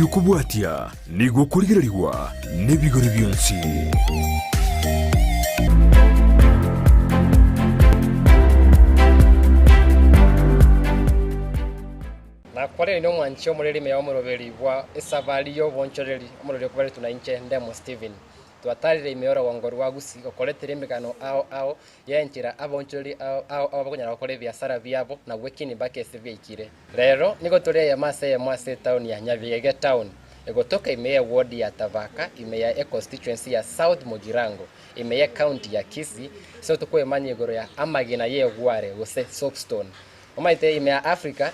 Okobwatia nigo okorigererigwa nebigori bionsi. Nakwarire nomwanchi omoreri ime y'omoroberi bwa esabari y'obonchoreri, omoreri okoberetwe nainche Ndemo Stephen. Twatarire ime y'orogongo rwa Gusii gokoretera emegano ao ao y'enchera abaonchoreri ao ao bakonyara gokora ebiasara biabo na gwekini mpaka ase biaikire. Rero nigo tore eyemo ase eyemo ase etaoni ya Nyabigege Town, egotoka ime ye ward ya Tabaka ime ya econstituency ya South Mugirango ime ye county ya Kisii ase tokwemanya igoro ya amagena y'egware gose soapstone. Omanyete ime ya Africa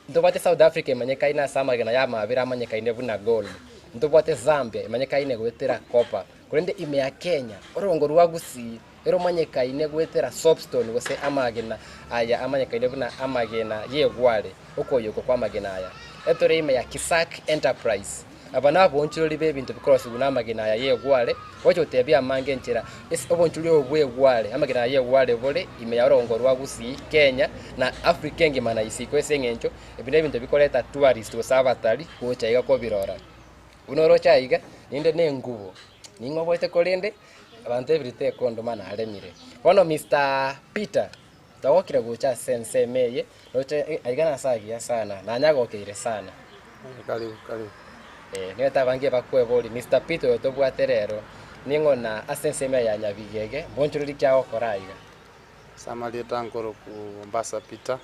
ntobwate South Africa emanyekaine ase amagena y'amabera amanyekaine buna gold, ntobwate Zambia emanyekaine goetera copper, korende ime ya Kenya orongo rwa Gusii Eromanyekaine goetera soapstone gose amagena aya amanyekaine buna amagena y'egware, okoyokwa kw'amagena aya. Etore ime ya Kisak Enterprise. Aba naboonchorori b'ebinto bikorosigwa namagena aya y'egware, gocha gotebia amange enchera ase obonchorori obo bw'egware, amagena aya y'egware bore ime ya orogongo rwa Gusii, Kenya, na Africa engima na isiko ase eng'encho ebi nebinto bikoreta tourist gose abatari gocha iga kobirora. Buna oroche aiga, ninde nengubo, ning'oboete korende abanto ebirito ekondoma naremire. Bono Mister Peter, twagokire gocha ase ensemo eye, roche aiga nase agiya sana, nanyagokeire sana. Karibu, karibu. Eh, nigo abange bakweboria, Mister Peter oyo tobwate rero, ning'o na ase ensemo eye ya Nyabigege, mbonchoreri ki agokora aiga? Ase amarieta nkoroku Mombasa Peter,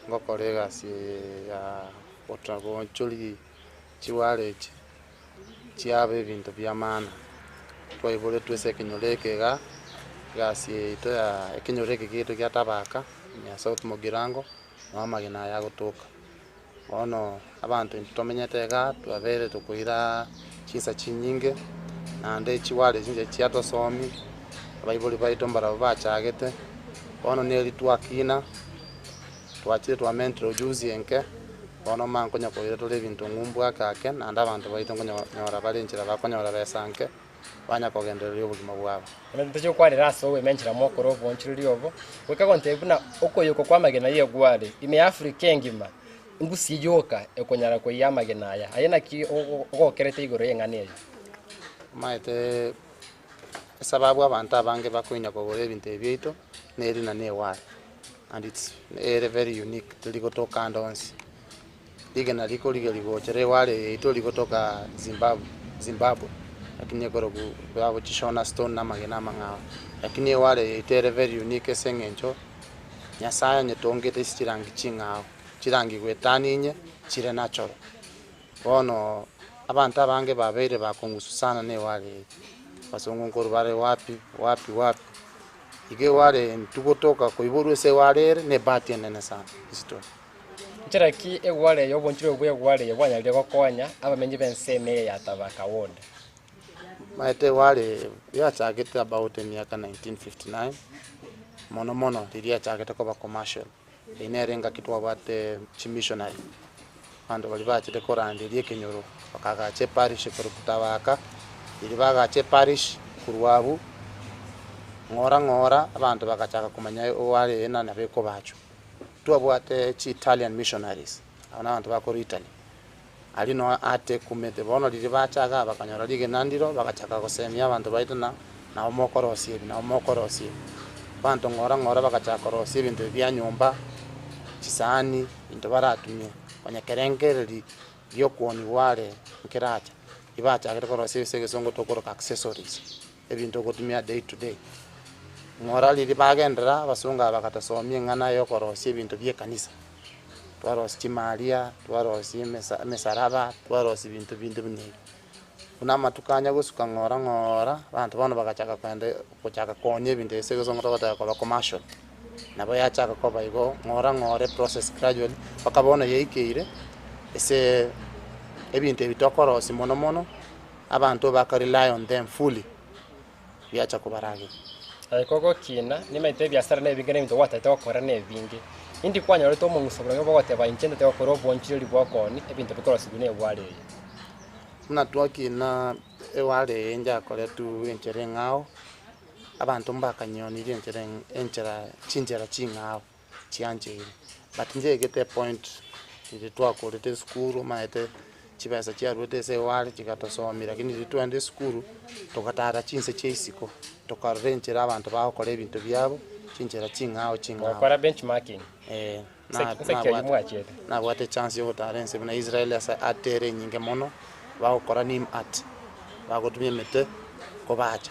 ngokora egasi eye ya gochori chiware echi chiaba ebinto bia maana. Twaiboretwe ase ekenyoro eke igaa, egasi yaito ya ekenyoro eke giaito gia Tabaka, ime ya South Mugirango, noo amagena aya agotoka. Bono abanto intwe tomenyete igaa, twabeire tokoira chinsa chinyinge, naende chiware echi inche chiatosomia, abaibori baito mbarabwo bachagete, bono neri twakina, twachire twamentire ujuzi enke. Bono manya nkonya koira tore ebinto ng'umbu ake ake, naende abanto baito nkonyora bare enchera bakonyora besa nke, banya kogendereria obogima bwabo. Naende tochie gokwanera ase obwemenchera mokore obonchoreri obo, goika gontebia buna okoyokwa kw'amagena y'egware ime y'Africa engima, ingusie yoka ekonyara koyia amagena aya. Aye naki ogokerete igoro y'eng'ana eye? Omanyete esababu abanto abange bakonya kogora ebinto ebi biaito, neri na negware. And it's ere very unique teri gotoka ande onsi. Rigena rikorigeria gocha reware yaito rigotoka Zimbabwe Zimbabwe lakini ekorokwa babo chishona stone na amagena amang'ao. Lakini eware yaito ere very unique ase eng'encho Nyasaye onyetongete ase chirangi ching'ao, chirangi goetania inye chire natural. Bono abanto abange babeire bakongusu sana na eware eye, abasongo nkorwa bare wapi wapi wapi. Iga eware intwe gotoka koiborwa ase eware ere ne ebahati enene sana ase tore. Nchera ki egware eye obonchoreri bw'egware eye bwanyarire gokonya abamenyi b'ensemo eye ya Tabaka Ward? Omanyete eware eye yachagete about emiaka 1959 mono mono riria yachagete koba commercial. Eyio nere engaki twabwate chimissionary, abanto baria bachete koranderia ekenyoro, bakagacha eparish korwa Tabaka, riria bagacha eparish korwa abwo, ng'ora ng'ora abanto bagachaka komanya oware eye nabo ekobachwa. Twabwate chi Italian missionaries, abwo na abanto bakorwa Italy, aria noo atekumete. Bono riria bacha igaa bakanyora rigena ndiro, bagachaka gosemia abanto baito ng'a nabo mokorosia ebi, nabo mokorosia ebi. Abanto ng'ora ng'ora bagachaka korosia ebinto ebi bia nyomba, chisahani, ebinto baratumie, onye kerengereri giokoonigwa are nkeracha, ebachakire korosia ase egesongo tokoroka accessories, ebinto ogotumia day to day. Ng'ora riria bagenderera, abasongo aba bagatosomia eng'ana ya okorosia ebinto bia ekanisa. Twarosia chimaria, twarosia emesa emesaraba, twarosia ebinto binde buna ebi. Buna amatuko anya gosuka ng'ora ng'ora, abanto bono bagachaka kogenda gochaka koonia ebinto ase egesongo togoteba koba commercial. Nabo yachaka koba igo ng'ora ng'ora eprocess gradually, mpaka bono yaikeire ase ebinto ebi tokorosia mono mono, abanto baka rely on them fully. biacha kobarageria. Aye kogokina, nimaete ebiasara nebinge na ebinto gwatagete gokora nebinge. Indi kwanyorete omong'uso boronge bw'ogoteba inche ntete gokora obonchoreri bw'okooni ebinto bikorosigwa negware eye. Buna twakina eware eye njakoretwe enchera eng'ao, abanto mbakanyonirie enchera enchera chinchera ching'ao chiancheire. But nchaigete epoint riria twakorete esukuru omanyete. Chibesa chiaruete ase eware chigatosomia, lakini riria twaenda esukuru, togatara chinse chia isiko, tokarora enchera abanto bagokora ebinto biabo, chinchera ching'ao ching'ao. Gokora benchmarking. Eh, Nse na- nse ki ayio nabwate mwachiete? nabwate echance ya ogotara ense buna Israel ase art ere enyinge mono, bagokora neem art, bagotumia emete kobacha.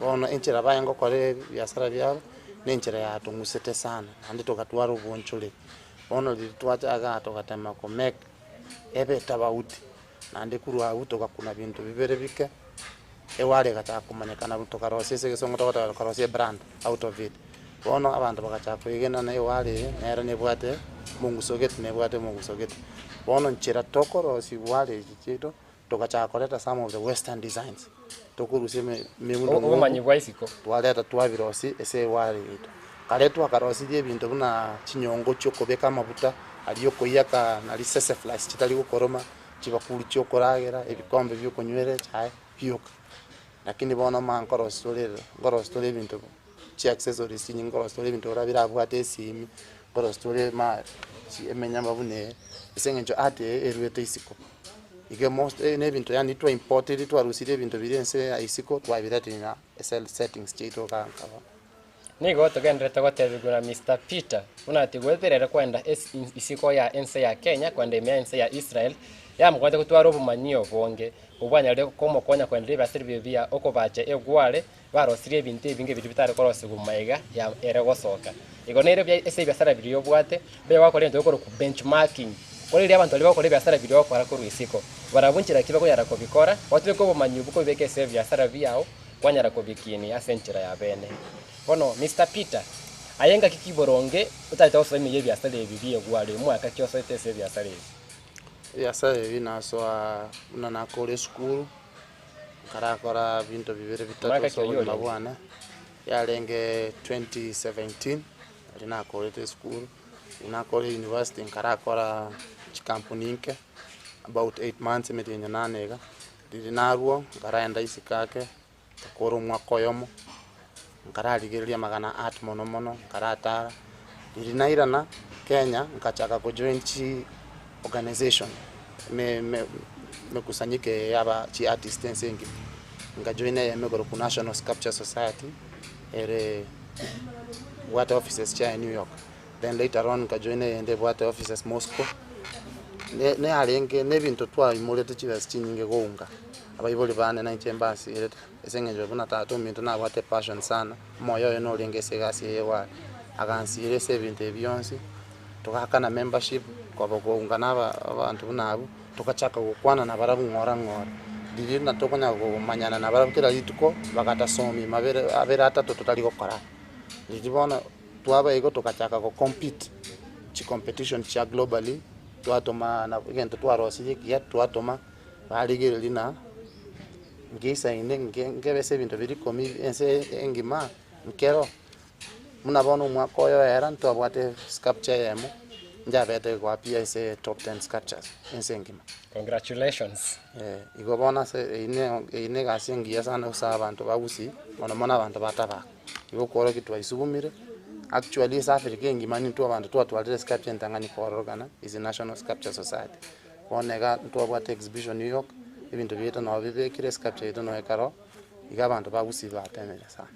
Bono enchera baye ngokora ebiasara biabo, na enchera yatong'usete sana, naende togatwara obonchoreri. Bono riria twacha igaa togatema ko make ebe etabauti, naende korwa abwo togakuna binto bibere bike, eware egachaka komanyekana abwo tokarosia ase egesongo togoteba tokarosia ebrand out of it. Bono abanto bagachaka koegena na eware eye nere nebwate omonguso gete nebwate omonguso gete. Bono nchera tokorosia eware echi chiaito, togachaka koreta some of the western designs, tokorusia eme emeundo Obomanyi bwa isiko. twareta twabirosia ase eware yaito. Kare twakarosirie ebinto buna chinyongo chi'okobeka amabuta, aria okoiyaka naria sese flies chitari gokoroma, chibakuri chi'okoragera, ebikombe bi'okonywera echae, bioka. Lakini bono omanye nkorosia tore nkorosia tore ebinto chi accessories chinyinge nkorosia tore ebinto bira birabwate esimi, nkorosia tore ma chi emenyama buna eye, ase eng'encho art eye erwete isiko. Iga most na ebinto yaani twa importiri twarusirie ebinto biria ense ya isiko twabiretire ng'a ase settings chiaito igaa nka bono. Nigo togendererete gotebigwa na Mister Peter buna tigweterere ere kwenda isiko ya ense ya Kenya kwenda ime ya ense ya Israel, yamokonyete gotwara obomanyi obonge obwanyarire komokonya kwenderia ebiasara ebibe bia okobacha egware barosirie ebinto ebinge biria bitare korosigwa maiga ya ere gosoka. Igo nere buya ase ebiasara biria obwate, mbuya gwakora egento gekorokwa benchmarking, kore riria abanto baria bagokora ebiasara biria ogokora korwa isiko, barabwo nchera ki bakonyara kobikora, otumeke obomanyi obwo kobibeka ase ebiasara biao. Kwanyara kobikinia ase enchera ya bene. Bono Mister Peter, aye ngaki ki boronge otagete gosoa ime y'ebiasara ebi bi'egware omwaka ki osoete ase ebiasara ebi? Ebiasara ebi nasoa buna nakora esukuru, nkarakora binto bibere bitato Mwaka ase ki oyio obogima orenge? bwane, yarenge 2017 riria nakorete esukuru, riria nakora university nkarakora chikampuni inke about 8 months emetienyi nane iga. Riria narwo nkaraenda isiko ake, ngakora omwaka oyomo, nkararigereria amagana a art mono mono, nkaratara. Riria nairana Kenya, nkachaka ko join chi organisation me- me- mekusanyiko eye ya aba chi artist ense engima. Nka join eyemo ekorokwa National Sculpture Society, ere ebwate offices chiaye New York. Then later on nka join eyende ebwate offices Moscow, ne neyarenge na ebinto twaimorete chibesa chinyinge gounga, abaibori bane na inche mbasirete, ase eng'encho buna tata ominto nabwate epassion sana, omoyo oye norenge ase egasi eye egware, agansira ase ebinto ebi bionsi, togakana membership, koba kounga na aba abanto buna abwo, togachaka gokwana nabarabwo ng'ora ng'ora, riria natokonya komanyana nabarabwo kera rituko, bagatasomia mabere abere atato totari gokora. Riria bono. Twaba igo togachaka go compete chi competition chia globally, twatoma na egento twarosirie ekiya twatoma, barigereria na ngesaine nge nkebesa ebinto biria ikomi ense engima nkero, buna bono omwaka oyo oera ntwabwate sculpture eyemo, njabete go appear ase top ten sculptures ense engima. Congratulations. Igo bono ase eywo ne eywo na egasi engiya sana gose abanto ba gusii, mono mono abanto ba tabaka. Igo okworokia twaisugumire, actually ase Africa engima nintwe abanto twatwarire sculpture entang'ani kororokana is National Sculpture Society. Bono iga ntwabwate exhibition New York, ebinto biaito nabo bibekire, sculpture yaito noyo ekero, iga abanto ba gusii batemire sana.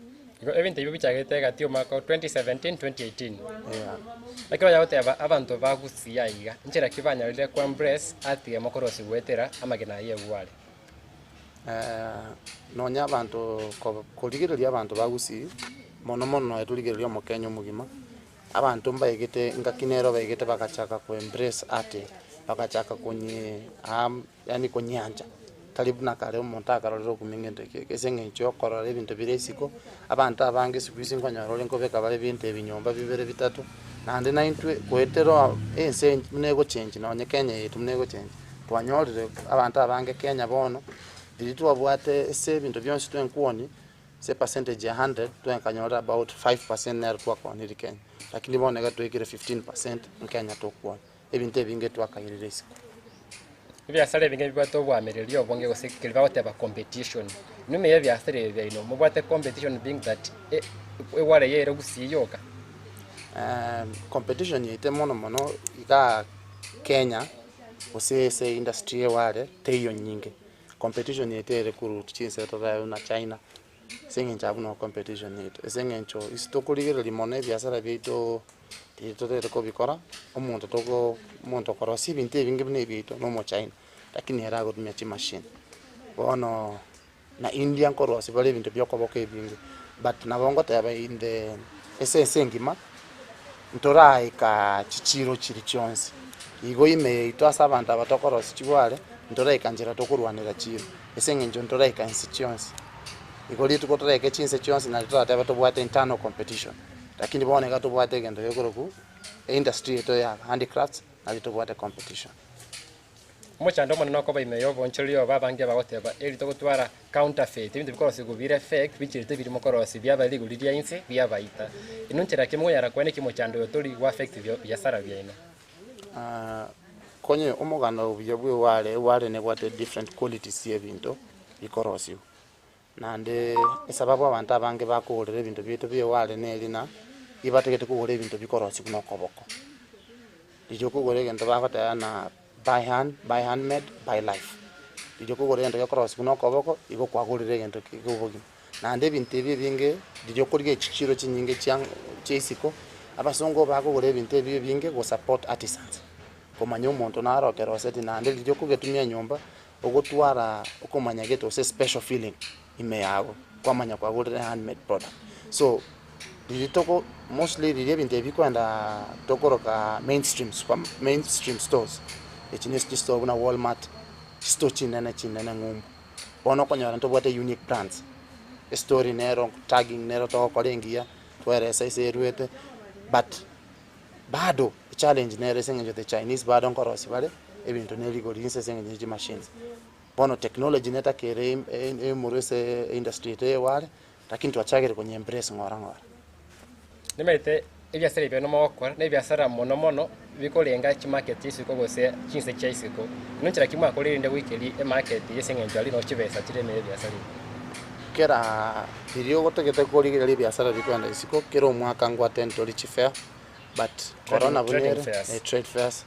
Igo ebinto ebio bichagete egati omwaka o 2017, 2018. Yeah. Ekero onya goteba abanto ba gusii aiga, nchera ki banyarire ko embrace art emo korwa ase goetera amagena ayio egware? Nonya abanto korigereria abanto ba Gusii, mono mono nonya torigereria omokenya omogima, abanto mbaegete engaki nero baegete bagachaka ko embrace art eye, bagachaka konye yaani konyeancha, tari buna kare omonto akarorire okumia ngento eke eke ase eng'encho ya okorora ebinto bire isiko, abanto abange siku hizi nkonyora ore nkobeka bare ebinto ebi nyomba bibere bitato, naende naintwe goetera ense buna egochengi nonye Kenya yaito buna egochengi. Twanyorire abanto abange Kenya bono, riria twabwate ase ebinto bionsi twenkwoni, ase epercentage ya hundred, twekanyora about 5% nero twakonire Kenya, lakini bono iga twaikire 15% Kenya tokwonia, ebinto ebinge twakairire isiko. Ebiasara ebinge bibwate obwamereri obonge gose keria bagoteba competition. Inwe ime y'ebiasara ebi biaino, mobwate competition being that eware eye ere gusii yoka? Competition yaito mono mono igaa Kenya. Gose ase industry eware teiyo nyinge, competition yaito ere korwa chinse torabe buna China, ase eng'encho abwo noo competition yaito. Ase eng'encho ase tokorigereria mono ebiasara biaitooo riria totaete kobikora, omonto toko omonto okorosia ebinto ebinge buna ebiaito na omochina, lakini ere agotumia chimashini. Bono na India nkorosia bare ebinto bia okoboko ebinge, but nabo ngoteba in the ase ense engima, ntoraika chichiro chiria chionsi. Igo ime yaito ase abanto aba tokorosia chigware, ntoraika nchera tokorwanera chiro, ase eng'encho ntoraika inse chionsi. Igo rituko toraike chinse chionsi nario toratebe tobwate internal competition, lakini bono iga tobwate egento gekorokwa eindustry yaito ya handicrafts nario tobwate competition. Omochando omonene okoba ime y'obonchoreri obo abange bagoteba, Eri togotwara counterfeit, ebinto bikorosigwa bire fake, bichirete biri mokorosia biaba rigori ria inse, biabaita. Inwe nchera ki mokonyara koena eki omochando oyo tori go affect biasara biaino? Konye omoganda obuya bwa eware, eware nebwate different qualities chia ebinto bikorosiwa. Naende esababu abanto abange bakogorera ebinto biaito bia eware neri ng'a, ibatagete kogora ebinto bikorosia buna okoboko. Riria okogora egento bagoteba ng'a buy hand, buy handmade, buy life. Riria okogora egento gekorosia buna okoboko, igo kwagorire egento kia obogima. Naende ebinto ebi ebinge, riria okorigia chichiro chinyinge chia chia isiko, abasongo bakogora ebinto ebi ebinge go support artisans, komanya omonto naro okeroseti naende riria okogetumia nyomba, ogotwara okomanya gete gose special feeling ime yago, kwamanya kwagorire handmade product. So riria toko mostly riria ebinto ebi bikoenda tokoroka mainstream super mainstream stores, echi ne chistore buna Walmart, chistore chinene chinene ng'umbu. Bono okonyora ntobwate unique brands, estory nero tagging nero togokora engiya, tweresa ase erwete, but Bado echallenge nere ase eng'encho the Chinese bado nkorosia bare ebinto ne rigori inse ase eng'encho ye chimachines. Bono technology netakere emurwe ase industry eye eware, lakini twachakire konye embrace ng'ora ng'ora. Nimanyete ebiasara ebi bene mogokora na ebiasara mono mono bikorenga chimarket chia isiko gose chinse chia isiko. Inwe nchera ki mwakora erinde goikeria emarket eye ase eng'encho aria noo chibesa chire ime y'ebiasara ebi? Kera riria ogotagete korigereria ebiasara bikoenda isiko, kera omwaka ngwatend tori chifair, but corona buna Trading ere, fairs. eh, trade fairs,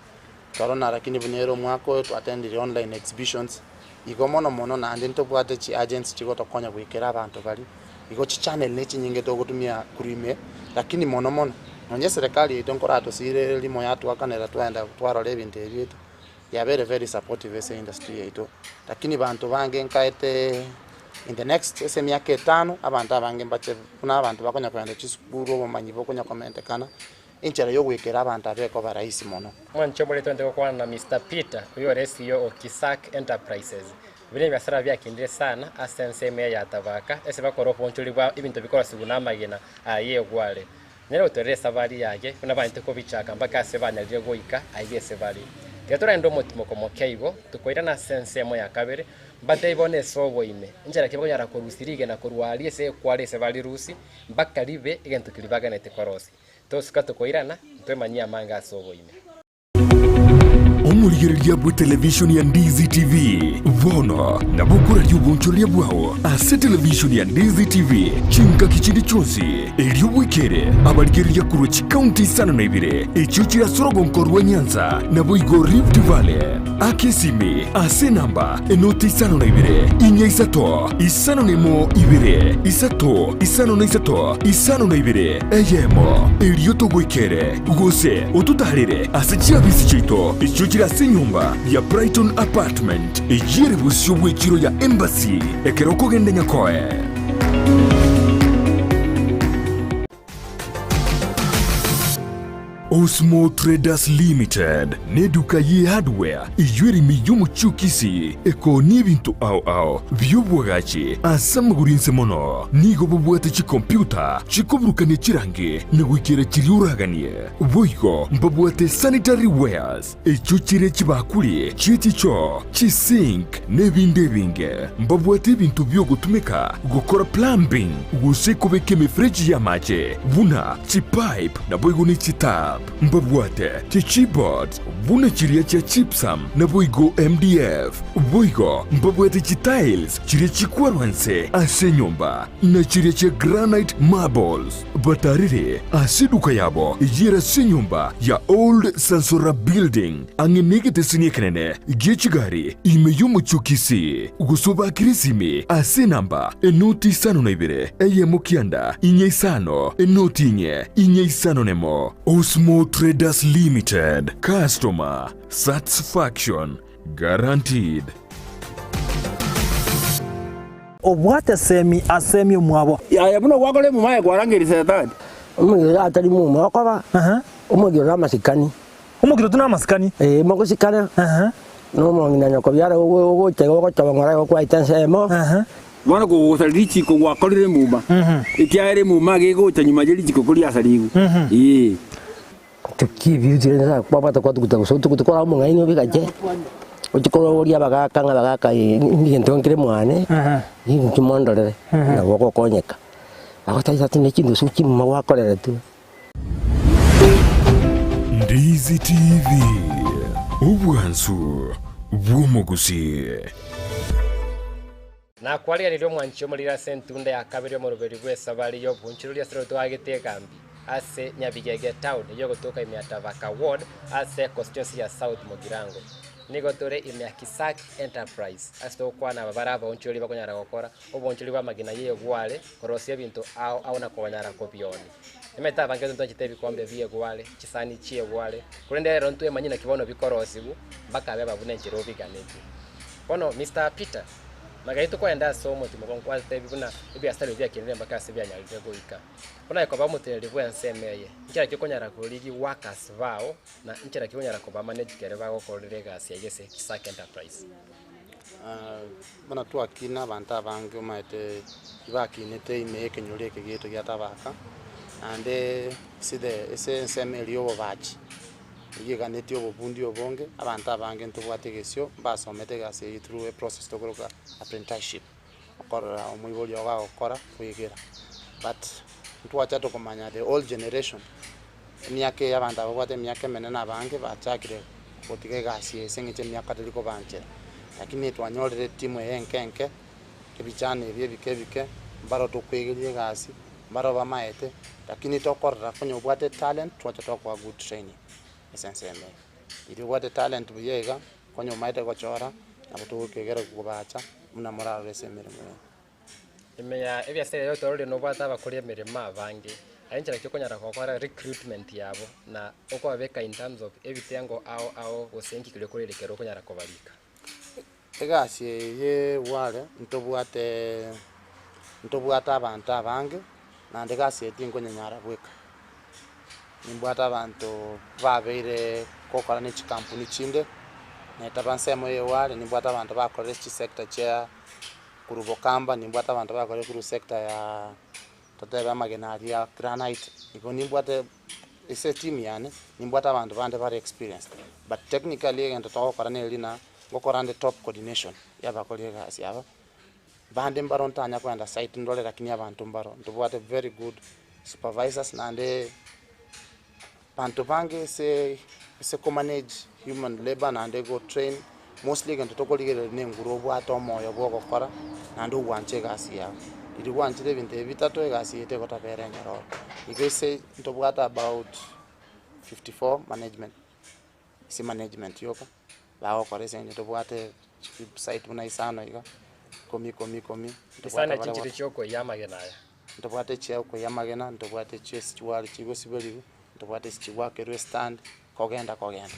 corona lakini buna ere omwaka oyo twatendire online exhibitions, igo mono mono naende ntobwate chi agents chigotokonya goikera abanto baria, igo chichannel ne chinyinge togotumia korwa ime, lakini mono mono, nonye eserekari yaito nkoratosire rimo yatwakanera twaenda twarora ebinto ebi biaito, yabeire very supportive ase industry yaito, lakini banto bange nkaete in the next ase emiaka etano, abanto abange mbache buna abanto bakonya kogenda chisukuru obomanyi bokonya komentekana, enchera ya ogoikera abanto aba ekoba rahisi mono. Mwanche omorete onde gokwana na Mister Peter, oyio ore CEO o Kisak Enterprises. Buna ebiasara biakindire sana ase ensemo eye ya Tabaka ase bakora obonchori bwa ebinto bikorosigwa namagena aya y'egware. Nere gotorera esabari yaye buna banyete kobichaka mpaka ase banyarire goika aiga ase bare. Tiga torende omotimoko moke igo, tokoirana ase ensemo ya kabere, mbatebie bono ase oboime, enchera ki bakonyara korusia rigena korwa aria ase ekware ase barirusie, mpaka ribe egento keria baganeti korosia. Tosuka tokoirana, ntwemanyie amange ase oboime. Omorigereria bw'etelevishoni ya Ndizi TV bono nabo okoraria obonchoreria bwao ase televishoni ya Ndizi TV chingaki chinde chionsi, erio bwekere abarigereria korwa chikaunti isano na ibere echio chire ase orogonko rwa Nyanza naboigo Rift Valley. Aka esimi ase enamba enoti isano na ibere, inya isato, 51 ibere, isato, 53, 52, eyemo, erio togoikere, gose ototaarere ase chiabisi chiaito echio chire ase enyomba ya Brighton Apartment, eyio ere bosio bw'echiro ya Embassy, ekero okogenda Nyakoe. Osmo Traders Limited neduka ye hardware eyio ere ime y'omochie o Kisii ekoonia ebinto ao ao bi'obwagachi ase amagoro inse mono. Nigo bobwate chikompyuta chikoburukania chirangi na goikera chiria oraganie. Boigo mbabwate sanitary wares echio chire chibakuri chie chichoo, chisink na ebinde ebinge. Mbabwate ebinto bi'ogotumeka gokora plumbing gose kobeka emefereji y'amache buna chipipe naboigo ne chitap. Mbabwate chichipboards buna chiria chia gypsum naboigo MDF. Boigo mbabwate chitiles chiria chikwarwa nse ase enyomba, na chiria chia granite marbles. Batarire ase eduka yabo eyio ere ase enyomba ya Old Sansora Building, ang'e negeteseni ekenene gie chigari ime y'omochie o Kisii. Gose obakire esimi ase enamba enoti isano na ibere, eyemo kianda, inye isano, enoti inye, inye isano nemo. Osmo Traders Limited, Customer Satisfaction Guaranteed. Obwate semi asemi omwabo. Aye buna gwakora emuma aye kwarangeria Setani. Omogiro atari muma okoba, omogiro namasikani. Omogiro tu namasikani. Ee, mogosikana, na omong'ina nyoko biara ogocha iga ogochoba ng'ora iga okwaete ensemo. Bono kogosaria richiko gwakorire emuma, ekiagera emuma iga egocha nyuma ye richiko koriasarigwe. Ee. Tokibiutire kwabwata kwatuguta gose otuguta kora omong'aini obigache, ochie kororia abagaka ng'a abagaka egento nkere mwane, inki mondorere, nabo ogokonyeka. Bagotebia ati ne chindusu chimuma gwakoreretwe. Ndizi TV, obwansu bw'omogusii. Nakwarigereria omwanchi omoriri ase entunda ya kabere y'omoroberi bw'esabari y'obonchorori ase rotwagete egambi ase Nyabigege Town eyio egotoka ime ya Tabaka Ward ase econstituency ya South Mugirango. Nigo tore ime ya Kisaki Enterprise ase togokwana aba bare abaonchorori bakonyara gokora obonchorori bw'amagena y'egware korosia ebinto ao ao na konyara kobionia. Emete abange ntwanchete ebikombe bi'egware, chisani chi'egware, korende rero ntwemanyie naki bono bikorosigwa mpaka abe buna enchera obiganetie. Bono Mister Peter, Magega tokoenda ase omotimo gonkwatebia buna ebiasara ebi biakinire mpaka ase bianyarire goika. Bono aye koba omoteneneri bw'ensemo eye, nchera ki okonyara korigia workers bao na nchera ki okonyara kobamanage ekero bagokorera egasi eyio ase Kisaka Enterprise? Buna twakina abanto abange omanyete bakinete ime y'ekenyoro eke giaito gia Tabaka, naende ase the ase ensemo eria ya obobachi, eyio eganetie obobundi obonge, abanto abange ntobwate egesio mbasomete egasi eyio through eprocess tokoroka apprenticeship, okorora omoibori ogo agokora koegera. But ntwachate komanya the old generation, emiaka eye abanto ababwate emiaka emenene abange bachakire gotiga egasi eye ase eng'encho emiaka teri kobanchera. Lakini twanyorire etimu eye enke enke, ebichana ebi ebike ebike, mbaro tokoegeria egasi, mbaro bamaete, lakini tokorora konya obwate etalent twacha twakoa good training ase ensemo eye. Riria obwate etalent buya iga, konya omaete gochora, nabo togokoegera kobacha buna morarore ase emeremo eye. Ime ya ebiasara ebi otororire nobwate abakori emeremo abange, aye nchera ki okonyara gokora recruitment yabo na okobabeka in terms of ebitengo ao ao gose nki keria okoreria ekero okonyara kobarika? Egasi eye y'obware ntobwate ntobwate abanto abange, naende egasi eye tinkonyanyara bweka. Nimbwate abanto babeire gokora ne chikampuni chinde, netaba ensemo ya eware, nimbwate abanto bakorire chisector chia korwa bokamba, nimbwate abanto bakorire korwa sector ya totebe amagena aria granite, igo nimbwate ase eteam yane, nimbwate abanto bande bare experienced, but technically egento togokora neri ng'a ngokora ande top coordination ya abakori egasi aba, bande mbaro ntanya kogenda site ndore lakini abanto mbaro, ntobwate very good supervisors naende Abanto bange ase ase komanage human labour naende go train, mostly egento tokorigereria na enguru obwate omoyo bwa ogokora naende ogwancha egasi yago. Riria gwanchire ebinto ebi bitato egasi eye tegotabera enyororo. Igo ase ntobwate about 54 management, ase management yoka bagokora ase eng'encho ntobwate site buna isano iga, ikomi ikomi ikomi, ntobwate Isano baria echi nchiria chiokoiyia amagena aya. Ntobwate chia okoiyia amagena, ntobwate chia ase chiwari chigosiberigwa, ntobwate ase chigwakerwa estand, kogenda kogenda.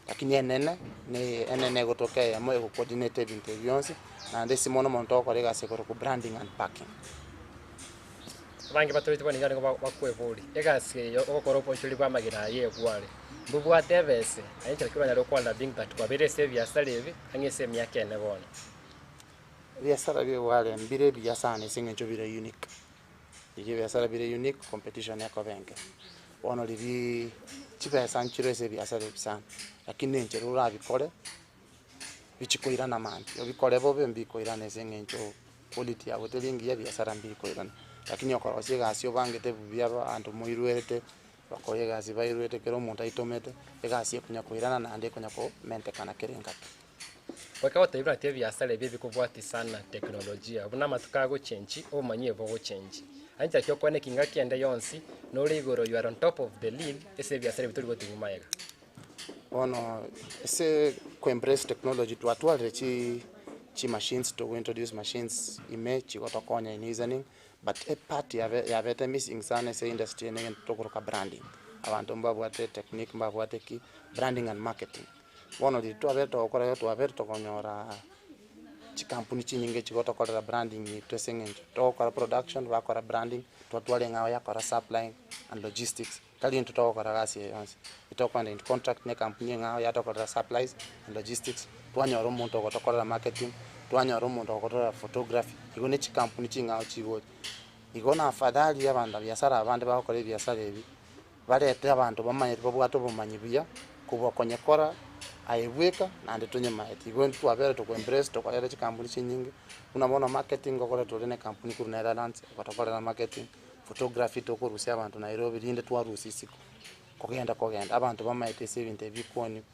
Lakini enene, na eye enene egotoka eyemo egocoordinate ebinto ebi bionsi, naende ase mono mono togokora egasi ekorokwa branding and packing. Abange batoreti bono iga nigo bakweboria, egasi eye ogokora obonchori bwa amagena aya egware, mbobwate ebese? Aye inchera ki oranyare gokwana being that kwabeire ase ebiasara ebi ang'e ase emiaka ene bono. Ebiasara bi'obware mbire ebiya sana ase eng'encho bire unique, riria ebiasara bire unique competition ekoba enke. Bono riria chibesa nchire ase ebiasara ebi sana, lakini enchera orabikore bichikoirana mambia, obikore bobe mbikoirana ase eng'encho quality yabo teri engiya ebiasara mbikoirana. Lakini okorosia egasi obangete buya abanto moirwerete. Bakore egasi bairwete kera omonto aitomete, egasi ekonya koirana naende ekonya komentekana kera engaki. Goika gotebia buna ebiasara ebi ebikobwatia sana teknolojia, buna amatuko agochenchi, obomanyi ebogochenchi. Aye nchera ki okwane ki ngaki ende yonsi, nore igoro you are on top of the league ase ebiasara ebi tori gotigwa magega. Bono ase ko embrace technology twatwarire chi chimachines togo introduce machines ime chigotokonya in reasoning, but epart yabe yabete missing sana ase industry eye negento tokoroka branding. Abanto mbabwate technique mbabwate ki, branding and marketing. Bono riria twabete togokora igo twabete tokonyora chikampuni chinyinge chigotokorera branding yaito ase eng'encho togokora production bakora branding, twatwara eng'ao yakora supplying and logistics, tari intwe togokora gasi eye yonsi. Etokoenda into contract na ekampuni eng'ao yatokorera supplies and logistics, twanyora omonto ogotokorera marketing, twanyora omonto ogotokorera photography, igo ne chikampuni ching'ao chigocha. Igo na afadhali abanto biasara abande bagokora ebiasara ebi, Barete abanto bamanyete babwate obomanyi buya kobua konyekora aye bweka naende tonyemaeti. Igo intwe twabere toko embrace tokoreta chikampuni chinyinge buna bono marketing ngokora tore na ekampuni korwa Netherlands egotokorera marketing, photography tokorusia abanto Nairobi rinde twarusia isiko kogenda kogenda abanto bamaete ase ebinto ebi bikoniwa.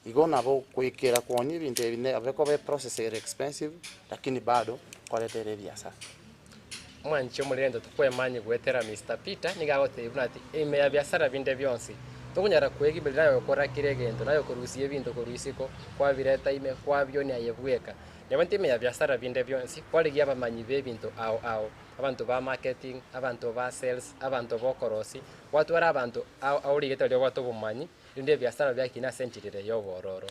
Igo nabo goikera koonia ebinto ebi nabo ekoba eprocess ere expensive lakini bado koreta ere ebiasara. Omwanchi omorendo tokwemanye goetera Mister Peter nigo agotebia buna ati ime ya biasara binde bionsi tokonyara kwegimeria naye gokora kera egento naye okorusia ebinto korwa isiko kwabireta ime kwabionia aye bweka. Nabo intwe ime ya biasara binde bionsi kwarigia abamanyi be ebinto ao ao abanto ba marketing, abanto ba sales, abanto bokorosia, gwatwara abanto ao ao rigete riria obwate obomanyi Rende ebiasara biakina ase enchera ere y'obororo.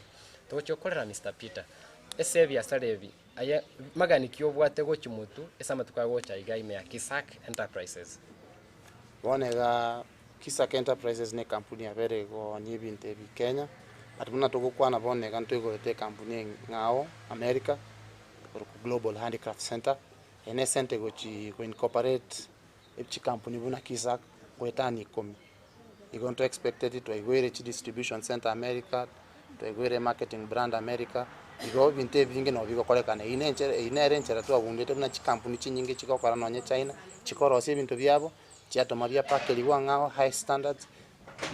Togochia gokorera Mister Peter, ase ebiasara ebi, aye magani ki obwate gochia motwe ase amatuko agocha iga ime ya Kisak Enterprises? Bono iga Kisak Enterprises ne ekampuni yabere egoonia ebinto ebi Kenya, but buna togokwana bono iga ntoigorete ekampuni eng'ao America, ekorokwa Global Handicraft Centre, eye ne esente egochi go incorporate chikampuni buna Kisak goetania ikomi. Igo nto expected twaigwere chi distribution centre America, twaigwere marketing brand America, igo ebinto ebinge nabo bigokorekana. Eyio ne enchera eyio nere enchera twagundete buna chikampuni chinyinge chigokora nonye China, chikorosia ebinto biabo, chiatoma biapakerigwa ang'e ao high standards,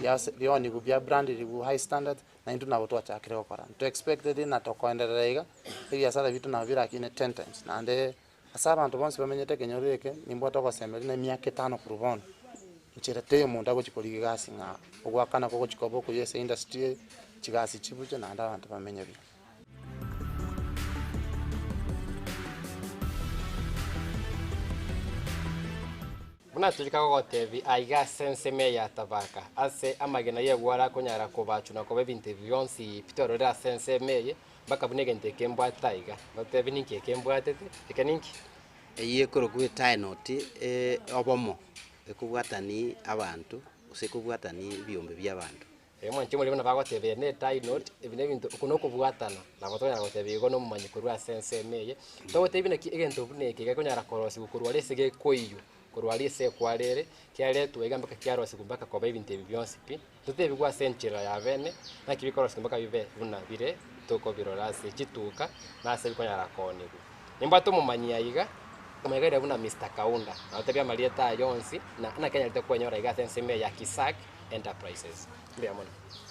biase bioniwu bia brandiriwu high standards, naintwe nabo twachakire gokora. Nto expected na tokoenderera iga, ebiasara bito nabo birakine ten times naende. Ase abanto bonsi bamenyete ekenyoro eke, nimbwate ogosemeria na emiaka etano korwa bono, nchera teiyo omonto agochia korigia egasi ng'a ogoakana kogochia koba okuya ase industry eye, chigasi chibuche naende abanto bamenye buya. Buna torika gogotebia aiga ase ensemo eye ya Tabaka, ase amagena y'egwara akonyara kobachwa na koba ebinto ebi bionsi pi twarorire ase ensemo eye, Mpaka buna egento eke mbwatete aiga, ngotebi ninki eke mbwatete, eke ninki? Eyio ekorokwa etaenoti obomo, ekobwatani abanto, gose ekobwatani ebiombe bia abanto. Mwanche more buna bagoteba eye ne etainoti, ebi ne ebinto, oko nokobwatana, nabo tokonyara goteba igo na omomanyi korwa ase ensemo eye. Togotebia naki egento buna eke gekonyara korosigwa korwa aria ase gekoiywa, korwa aria ase ekware ere, kiaretwa iga mpaka kiarosigwa mpaka koba ebinto ebi bionsi pi. Totebigwe ase enchera ya bene, naki bikoroswa mpaka bibe buna bire tokobirora ase chituka na ase bikonyara koonigwa. Nimbwate omomanyi aiga, omonyegeria buna Mister Kaunda, nagotebia amarieta aye onsi na naki anyarete kwenyora iga ase ensemo eye ya Kisak Enterprises. Mbuya mono.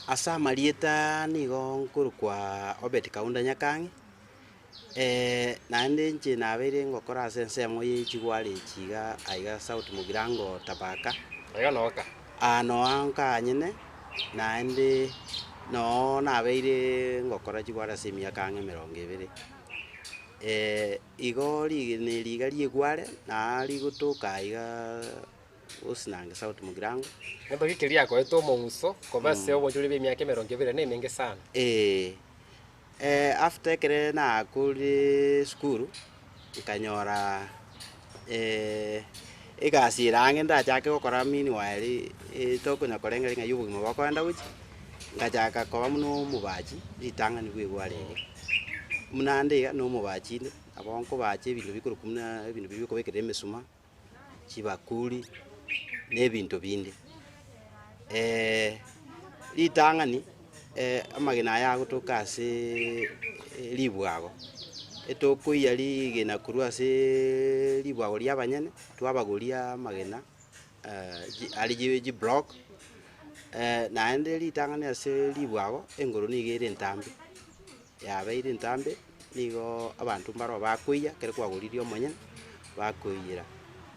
Ase amarieta nigo nkorokwa Obed Kaunda Nyakang'e, naende inche nabeire ngokora ase ensemo ye chigware echi iga aiga South Mugirango Tabaka. Aiga noka. Aa noa nkanyene, naende noo nabeire ngokora chigware ase emiaka ang'e emerongo ebere. Igo rigena eri iga ri'egware, naa rigotoka aiga Osinange South Mugirango. Gento ki keria akoete omong'uso koba ase obochori bw'emiaka emerongo ebere na emenge sana? Ee. After ekere nakorire esukuru, nkanyora egasi ere ang'e ndachake gokora meanwhile tokonya korengereria ng'a obogima bokoenda gochia, ngachaka koba buna omobachi ritang'ani bwa egware eria. Buna ande iga na omobachi inde, nabo nkobacha ebinto bikorokwa buna ebinto biria bikobekerera emesuma. chibakuri, na ebinto binde. Ritang'ani amagena aya agotoka aseeee ribwago, etokoiyia rigena korwa aseeee ribwago ria abanyene, twabagoria amagena chi aria chi chiblock. Naende ritang'ani ase ribwago, engoro nigo ere entambe, yabeire entambe, nigo abanto mbaro bakoiyia ekero kwagoririe omonyene, bakoiyera.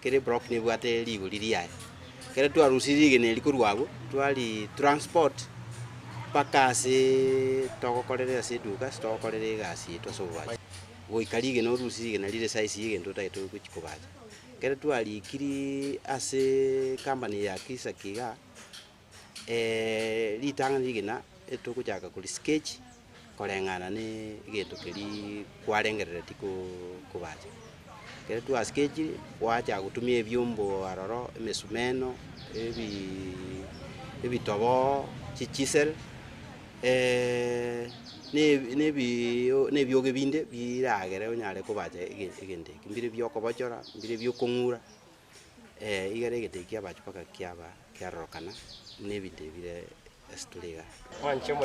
Kera eblock nebwate rigori riaye. Ekero twarusirie rigena erio korwa abwo, twari transport mpaka aseeee togokorera ase eduka ase togokorera egasi yaito ase obobachi. Goika rigena orusie rigena rire size ya egento otagete gochia kobacha. Ekero twarikirie ase company ya Kisaki igaa, ritang'ani rigena etogochaka kori sketch koreng'ana na egento keria kwarengereretie kobacha. Ekero twa sketchire, gwachaka gotumia ebiombo aroro, emesumeno, ebiiii ebitoboo, chichisel, na ebioo na ebioge binde biragere onyare kobacha egento eke. Mbire bia okobochora, mbire bia okong'ura. Igere egento eki kiabacha mpaka kiaba kiarorokana buna ebinto ebi bire ase tore igaa.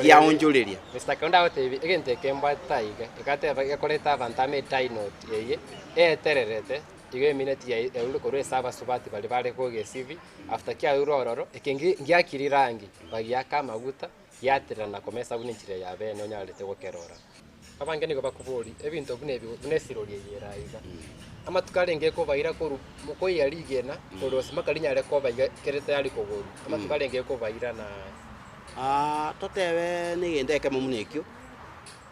Kiaonchoreria. Mister Kaunda agotebi egento eke mbwate aiga, egateba gekoreta abanto amo etainoti eye eetererete igo emineti yaye yaurure korwa ase abasubati baria bare kogesibi after kiaurure ororo eke ngi ngiakiri rangi bagiaka amaguta giatererana komesa buna enchera ya bene onyarete gokerora. Abange nigo bakoboria ebinto buna ebi buna esirori eye ere aiga. Amatuko arenge ekobaira korwa mokoiya rigena korosia mpaka rinyare koba iga kere tayari kogorwa. Amatuko arenge ekobaira na. Totebe na egento ekemo buna ekio,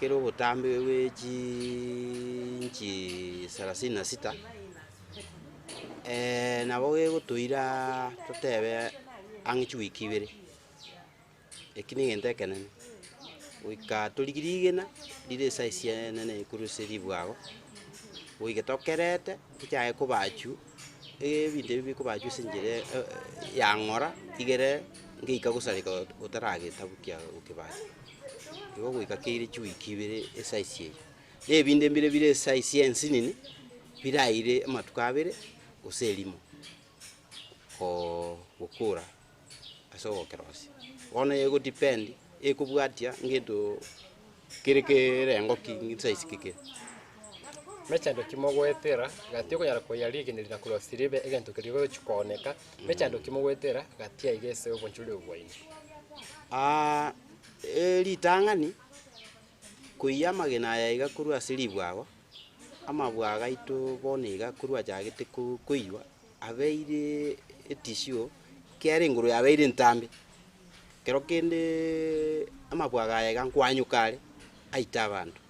kere obotambe bwe chiinchi sarasini na sita, nabo gegotoira totebe ang'e chiwiki ibere. Eki negento ekenene, goika torigie rigena rire esize enene korwa ase ribwago, goika tokerete tochake kobachwa, ebinto ebi bikobachwa ase enchera ya ng'ora igere ngeika gosareka otaragetabukia gokebacha. Igo goika keire chiwiki ibere esize eywo. Na ebinde mbire bire esize ensinini, biraire amatuko abere gose erimo gokora. ase ogokerosia. Bono ego depend, ekobwatia ngento kere kerengo ki size ki kere. Mechando ki mogoetera gati okonyara koyia rigena na korosia ribe egento keria gochi kooneka, mechando ki mogoetera gati aiga ase obonchori obo bwaino? Ritang'ani, koiyia amagena aya iga korwa ase ribwago, amabwago aito bono iga korwa achagete koiywa, abeire etishio, ekiagera engoro yabeire entambe, kero kendeeee amabwaga aya iga nkwanyoka are, aite abanto,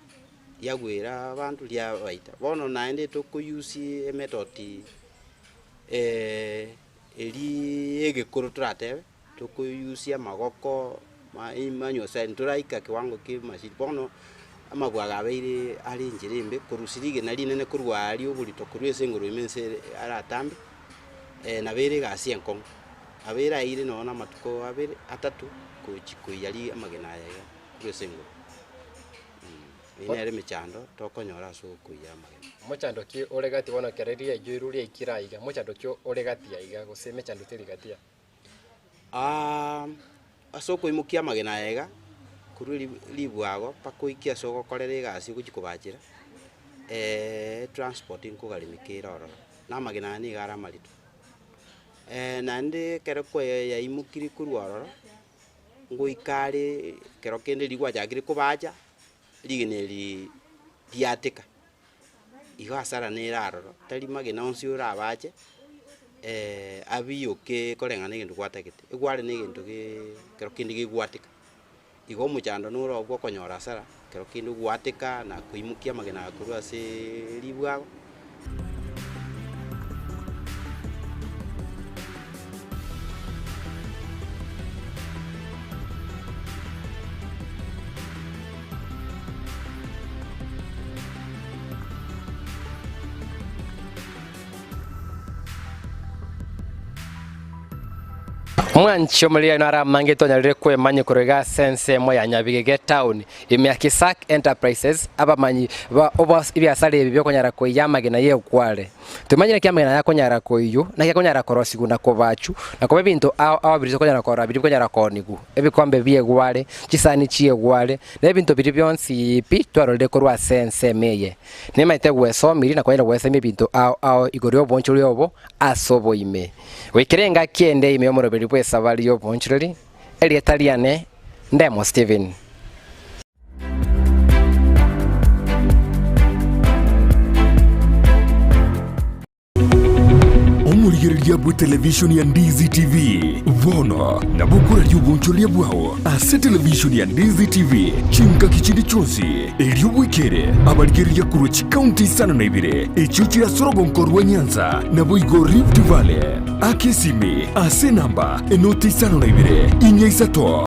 riagwera abanto riabaita. Bono naende tokoyusia emethod eriaaa egekoro toratebe, tokoyusia amagoko ma manual side ntoraika kiwango kia emachine. Bono amabwaga abeire are enchera embe, korusia rigena rinene korwa aria oborito korwa ase engoro ime nse ere aratambe, nabo ere egasi enkong'u. Nabo eraire nonye na amatuko abere atato gochi koiyia ri amagena aya iga korwa ase engoro. Eyio nere emechando tokonyora ase okoiyia amagena. Mochando ki ore gati bono ekero riaiywa erio riaikire aiga, mochando ki ore gati aiga gose emechando teri gati aa? Ase okoimokia amagena aya iga, korwa ribwago mpaka oike ase ogokorera egasi ogochia kobachera, etransport nkogarimeka ere ororo, na amagena aya nigo are amarito. Naende ekero kwayaimokirie korwa ororo, ngoika are ekero kende riria gwachakire kobacha, rigena eri riateka. Igo hasara nere aroro, tari magena onsi orabache abiyoke koreng'ana na egento gwatagete, egware na egento geeee ekero kende gegwateka. Igo omochando noro obwo okonyora hasara, ekero kende ogwateka na koimokia amagena aya korwa aseeee ribwago. Omwanchi omoriri naro amange twanyarire kwemanya korwa iga ase ensemo ya Nyabigege town ime ya Kisak Enterprises abamanyi ba obos ebiasara ebi biokonyara koiyia amagena ya ekware. Tomanyire naki amagena aya akonyara koiywa, naki akonyara korosigwa na kobachwa, na koba ebinto ao ao biria tokonyara korora biria bikonyara koonigwa, ebikombe bi'egware, chisani chi'egware, na ebinto biria bionsi pi twarorire korwa ase ensemo eye. Nimaete gwesomirie na kwanyara gwesemia ebinto ao ao igoro y'oboonchoreri obo ase oboime. Goikera engaki ende ime y'omoroberi bw'esabari y'oboonchoreri. Erieta riane Ndemo Stephen. Omorigereria bw'etelevishoni ya Ndizi TV bono nabo okoraria obonchoreria bwao ase televishoni ya Ndizi TV chingaki chinde chionsi, erio bwekere abarigereria korwa chikaunti isano na ibere echio chire ase orogonko rwa Nyanza naboigo Rift Valley. Aka esimi ase enamba enoti isano na ibere, inya isato.